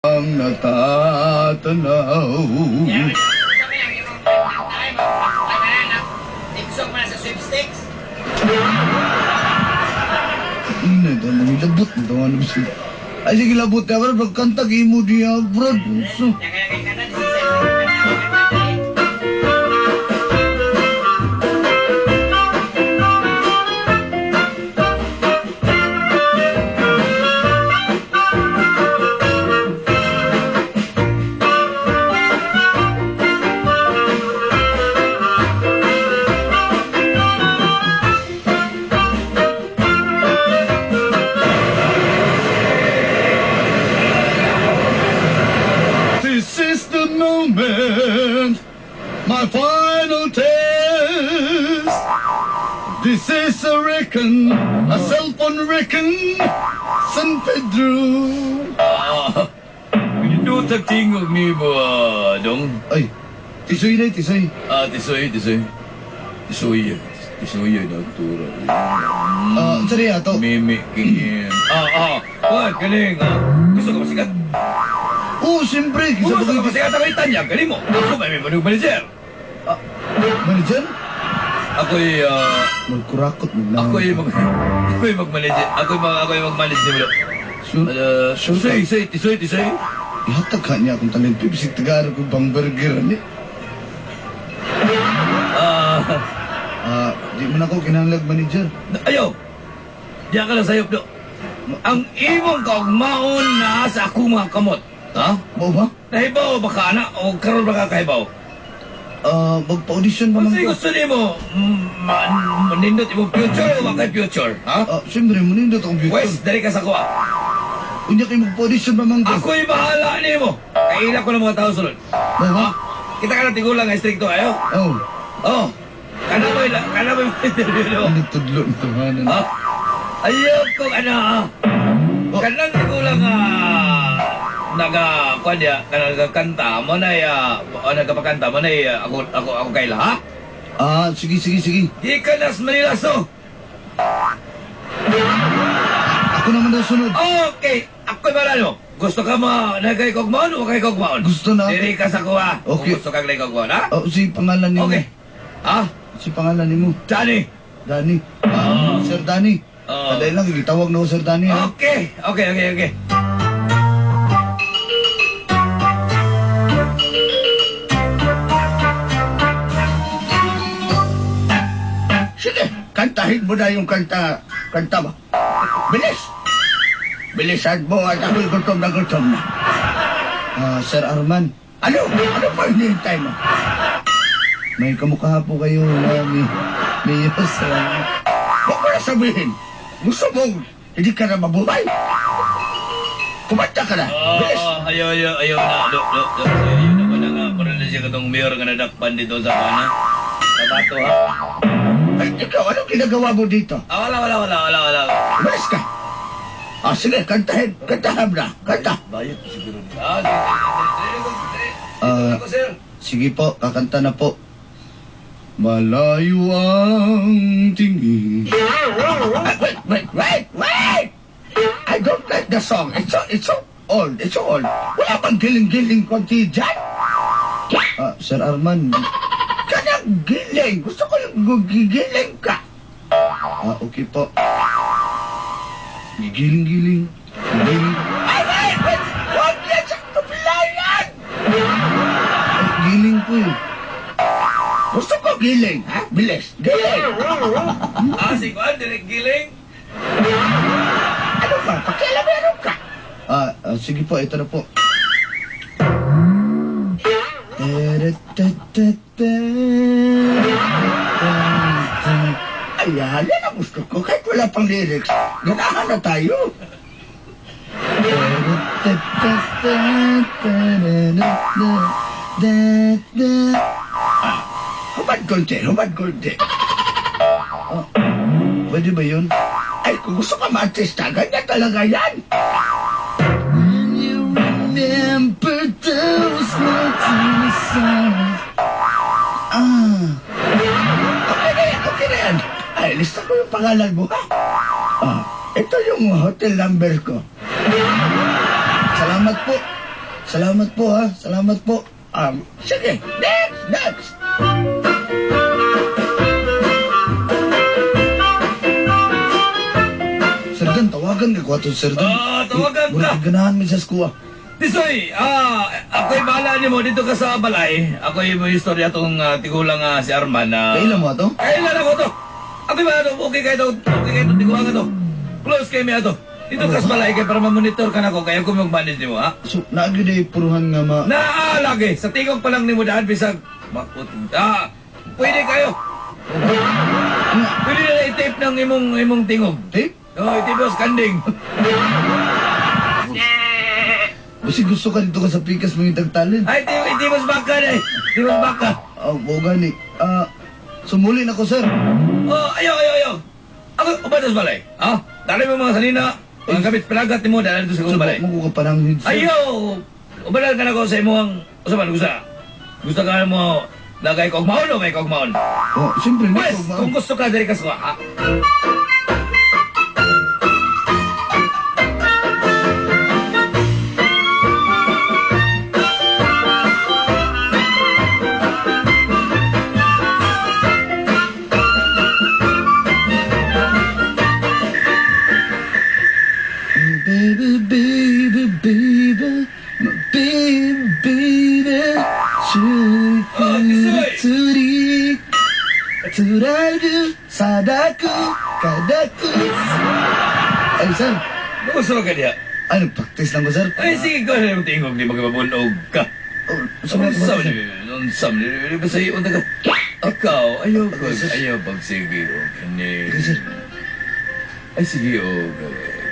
Ang natatanaw. Tigsog man sa sweepstakes. Ina, ito nangilabot. Ito nga naman siya. Ay, sige, labot ka, bro. Pagkanta, imo diya, bro. So, Kaya kay kana si This is the moment, my final test. This is a reckon, a cell phone reckon, San Pedro. Ah, Pinindot tingog ni mo, dong. Ay, tisoy na, tisoy. Ah, tisoy, tisoy. Tisoy, tisoy, nagtura. Ah, sorry ato. Mimi, kingin. Ah, ah, Kuan, galing, ah. Gusto ka masikat? Oo, siyempre. Kung Kisa gusto ka ba masikat, ako'y tanyag, galing mo. Ako may may manager. Manager? Ako'y, Magkurakot mo lang. ako'y mag-manager, ako'y mag-manage ni mo. Sure. Sure, Sure. tisoy, tisoy, tisoy, tisoy. Ihatag ka niya akong talento. Bisig Tagalog ko bang burger. Ani? Ah, Ah, di mo na ako kinahanglag manager. Ayaw! Diyan ka lang sayop, do. Ang imong kaugmaon na sa akong mga kamot. Ha? Mao ba? Nahibaw ba ka na? O karon ba ka kahibaw? Ah, magpa-audition ba Kung man sa'yo ko? gusto nimo, manindot imong future o kay future? Ha? Ah, siyempre, manindot akong future. Wes, dali ka sa kuha. Unya kayo magpa-audition ba man ko? Ako'y bahala nimo. Kaila ko ng mga tao sulod. Mao ba? Ha? Kita ka na tigulang nga stricto ayo. Oh, Oh. Kana mo interview no. ano tudlo nito hanan? Ha? Ayaw ko ano. Ah. Oh. Kanang tigulang naga kuan dia kanang nagakanta mo na o nagapakanta mo na ako kaila ha? Ah, sige, sige, sige. Di ka nas Manila so. Ako naman daw sunod. Okay, ako'y balano. Gusto ka mo nagay kogmaon o kay kogmaon? Gusto na. Diri ka sa kuha. Kung Okay. gusto kang kogmaon, ha? Oh, si pangalan nimo. Okay. Ha? Si pangalan nimo. Johnny. Danny. Ah, Oo. Sir Danny. Oo. Kadai lang gitawag na ako Sir Danny ha. Okay. Okay. Sige, kantahin mo na yung kanta. Kanta mo. Bilis! Bilisan mo at ako'y gutom na gutom na. Ah, Sir Arman, Ano? Ano pa hinihintay mo? may kamukha po kayo na may sa Huwag mo na sabihin. Gusto mong hindi ka na mabuhay. Kumanta ka na. Bilis! Oh, ayaw, ayaw, ayaw na. Do, do, do. Ayaw na ko na nga. Parang na siya katong mayor nga nadakpan dito sa kana. Sa bato, ha? Ay, ikaw, anong ginagawa mo dito? Ah, wala, wala, wala, wala, wala. Umalis ka. Ah, sige, kantahin. Kantahan na. Kanta. Bayot siguro. Ah, sige, sige, sige, sige. Ah. Ako, sir. Sige po, kakanta na po. Malayo ang tingin. Ah, wait, wait, wait, wait! I don't like the song. It's so old. It's so old. Wala bang giling-giling konti dyan? Ah, Sir Arman, Kanang giling. Gusto ko yung gigiling ka. ah, okay po. Gigiling-giling. Giling. Ay, wait, wait! Huwag yan sa kapilayan! Ay, giling po eh. Gusto ko giling, ha? Bilis. Giling! Ah, si Juan, direct giling. Ano ba? Pakialamero ka. Ah, ah, sige po, ito na po. Ayan, yan ang gusto ko. Kahit wala pang lyrics, ganahan na tayo. Ah, hubad konti, hubad konti. Ah, pwede ba yun? Ay, kung gusto ka maartista, ganyan talaga yan. When you remember those nights in the sun. Ah, Okay na yan, okay na yan. Ay, lista ko yung pangalan mo, ha? Ah, ito yung hotel number ko. Salamat po. Salamat po ha. Salamat po. Sige, next, next. Sir Dan, tawagan ka ko ato, Sir Dan. Ah, tawagan ka. Murag ganahan mi sa skuha. Tisoy, ako'y bahala nimo dito ka sa balay. Ako'y mo istorya tong tigulang si Arman na. Kailan mo ato? Kailan ako to? Ako'y bahala okay kayo to, okay kayo to, tigulang to. Close kay mi ato. Dito ka sa balay kay para ma-monitor ka nako kaya ko mag-manage nimo ha. So, naagyo day puruhan nga ma... Naa lagi sa tingog pa lang nimo daan bisag makut. Pwede kayo. Pwede na i-tape ng imong tingog. Tape? Oh, i-tape mo sa kanding. Basi gusto ka dito ka sa pikas mga tagtalin. Ay, di mas baka na eh. Di mas baka. Ah, oh, gani. Sumuli na ko, sir. Oh, ayaw, ayaw, ayaw. Ako, uban sa balay. Ha? Dali mo mga sanina. Mga gamit palagat ni mo, dali dito sa kong balay. Mo ko kapananghid, sir. Ayaw! Uban ka na ko sa imuhang... Usa man, gusto. Gusto ka mo lagay kog maon o may kog maon? Oh, siyempre, Pwes, ko kung gusto ka, dali ka sa ha? Baby, baby, baby, my baby, baby, Oh, Tisoy! turi, turagu, sadaku, kadaku. Ay, sir, Gusto ka niya? ano, practice lang ko, sir. Ay, sige ko na yung tingog ni magpapunog ka. Oh, sumuli ko, Unsa sir. man, unsa man, di ba sa'yo, unta ka? Ikaw, ayaw ko, ayaw pag sige, o kani. Okay, sir. Ay, sige, o,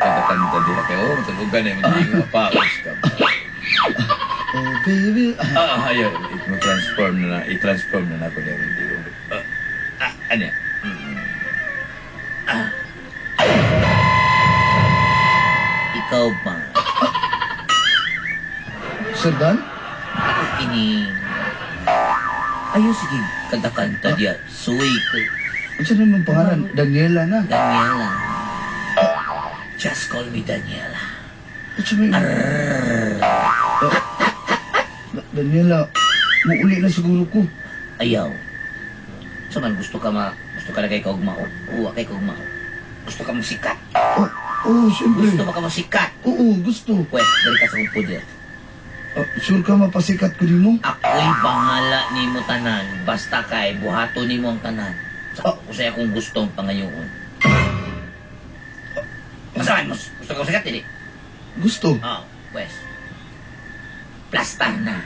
kanta-kanta diha kayo, matulog ka na yung mga paos ka. Oh, baby. Ayaw, i-transform na na, i-transform na na ako niya yung tingog. Ano yan? Ikaw ba? Sir Dan? Ako kini. Ayaw sige, kanta-kanta diya. Suy ko. Ano naman pangalan? Daniela na. Daniela. Just call me Daniela. Ano may... Daniela, muuli na siguro ko. Ayaw. Sa man gusto ka ma... Gusto ka na kay kaugmao. Uwa kay kaugmao. Gusto ka mo sikat. Oh, oh, siyempre. Gusto mo ka mo sikat. Oo, gusto. Pwes, dali ka sa kong puder. Sure ka mapasikat ko nimo? Ako'y bahala nimo tanan. Basta kay buhato nimo ang tanan. Sa usay akong gustong pangayoon. Masahan mo, gusto ka sikat, dili? Gusto. Oh, pwes. Plastar na.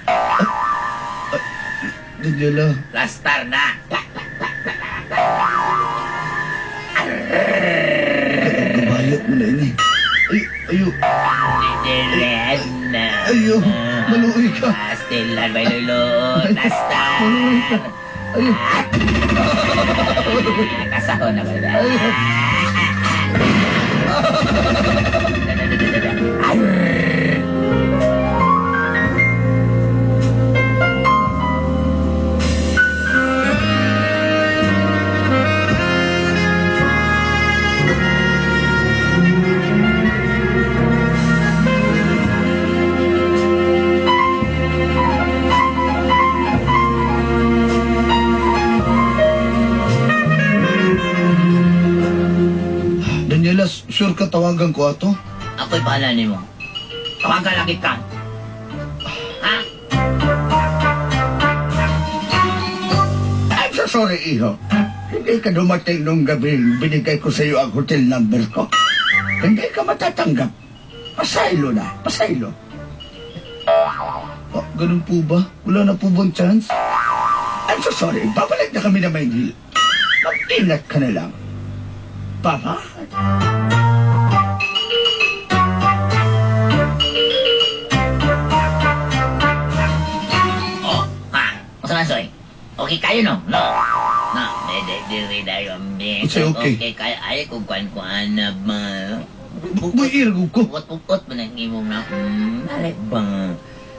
Daniela, Plastar na. Kabayot mo na ini. Ay, ayo. Dilan na. Ayo, maluoy ka. Pastilan, may lulo. Plastar. Maluoy ka. Ayo. Kasahon na ba? Ayo. Daniela, sure ka tawagan ko ato? Ako'y bahala nimo. Tawagan lagi ka. Ha? I'm so sorry, iho. Hindi ka dumating nung gabi, binigay ko sa iyo ang hotel number ko. Hindi ka matatanggap. Pasaylo na, pasaylo. Ah, ganun po ba? Wala na po bang chance? I'm so sorry. Babalik na kami na Maynila. Mag-ingat ka na lang. Bye-bye. Oh, ha? Masa man, Soy? Okay kayo, no? No. No, dili dayon. Unsay okay? Okay kayo. Ay, kung kuan-kuan na ba? Buy irgo ko. Pukot-pukot man ang imong na. Balik ba?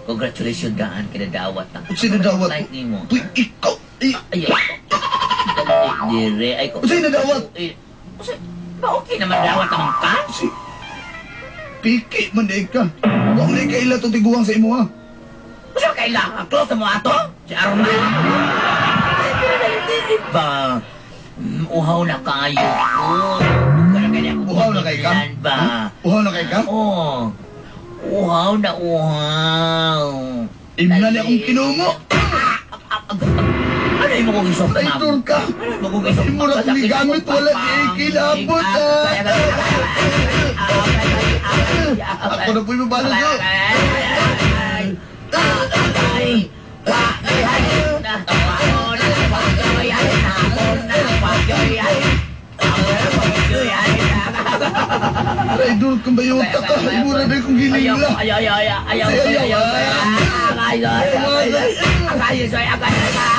Congratulations daan kinadawat na. Unsay nadawat? Like nimo. Buy ikaw. Ay, Ay, dire ay ko. Unsay nadawat? Unsay? Ba okay naman dawat naman ka? Si Piki man di ka. Wa man di kaila itong tiguang sa imo ha. Gusto kailangan close mo ato? Si Arman. Ay, pero dali ba? Uhaw na kayo ko. Duga na kaya ako Uhaw na kay ka? kinahanglan ba? Uhaw na kay ka? Oo. Uhaw na uhaw. Imna ni akong kinungo. Ano yung kong isok, ma'am? Traitor ka. Ano yung kong isok? Imo na akong gigamit, wala di kilabot. Ako na po'y mabalo ko. Traitor kang bayota ka. Imo na di akong gilingla. Ayaw, ayaw, ayaw, ayaw, ayaw, ayaw, ayaw, ayaw, ayaw,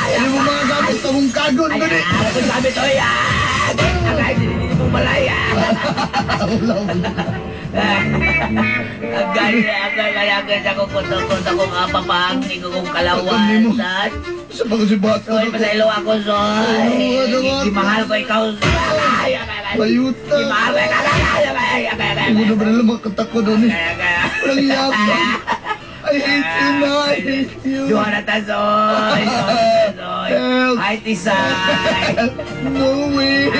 Ano mo mga gamit? Kamong kagon ko ni. Ako sabi to, agay, hindi mo malaya. Wala ko. Agay, agay, agay, agay, sa kong kuto-kuto, sa kong apapang, ikaw kong kalawasan. Sa pag si Bato. Soy, pasaylo ako, Soy. Mahal ko ikaw, Soy. Bayuta. Mahal ko ikaw, agay, agay, agay, agay. Imo na ba nila makatakot doon eh? Walang yabang. I hate you na. I hate you. Duha na ta, Soy. Duha na ta, Soy. Help. Ay, tisay. No way.